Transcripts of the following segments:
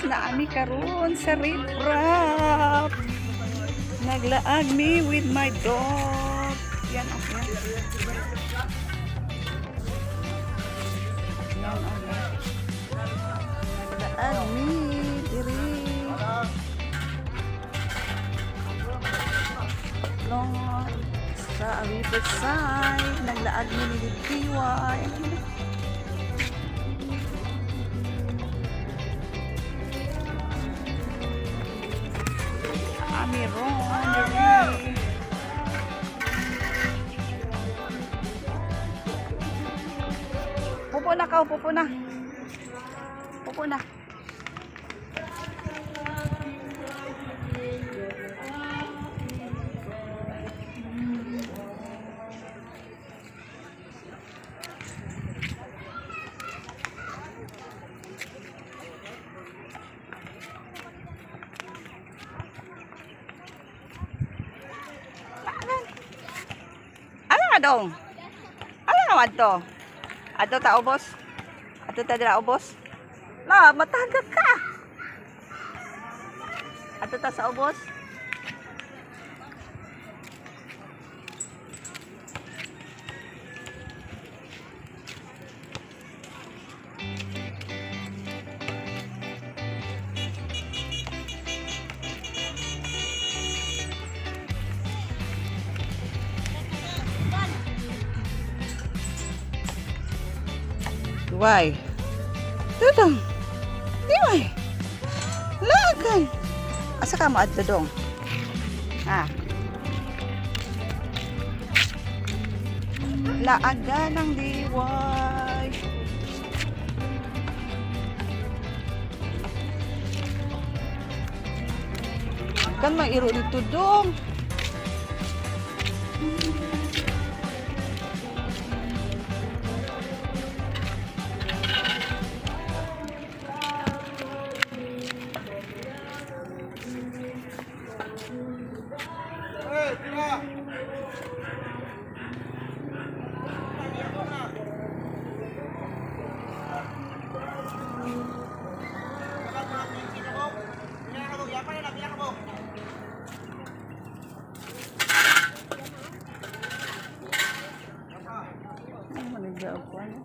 Naa mi karon sa riprap. Naglaag me with my dog. Yan, oh, yan. Yan, oh, yan. Naglaag me diri. Long sa riverside. Naglaag mi ni Tiwa. Yan. Ami ron diri. Pupo na ka, pupo na. Pupo na. Ano nga dong? Ano nga adto? Adto ta ubos? Adto ta dira ubos? La, matagak ka. Adto ta sa ubos? Why? Dudong. Di why? Lagan. Asa ka mo adto dong? Ha? Laagan ng diway. Kan mairo dito dong. Ano man nagdaog ko ano?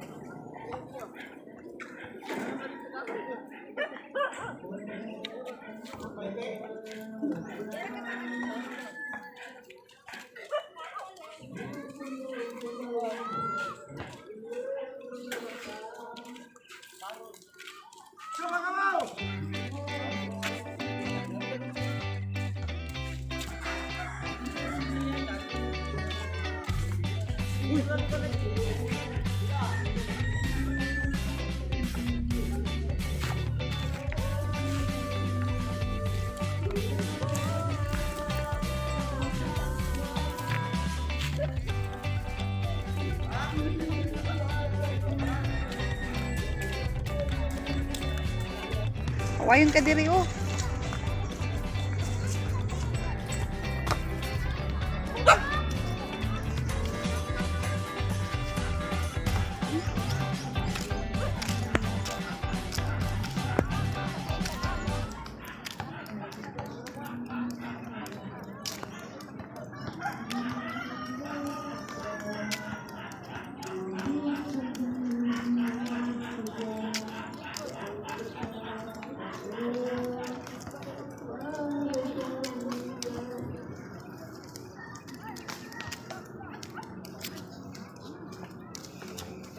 Awayon ka diri oh.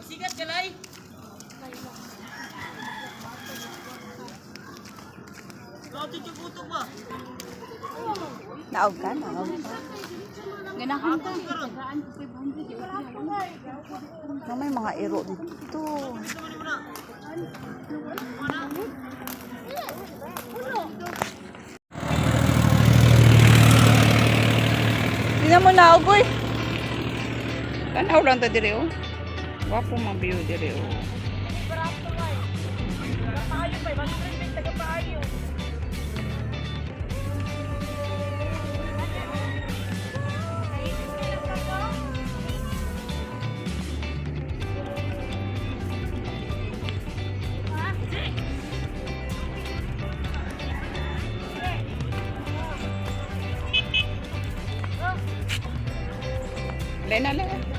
Sigat ka, Lai. Bakit yung ba? Naog ka, naog ka. Ganahan ka. Na may mga iro dito. Di na mo naog oy. Tanaw lang ta diri oh. Wapo mang view diri oh. Paayo pa, mag-print taga paayo. Dahil na lang.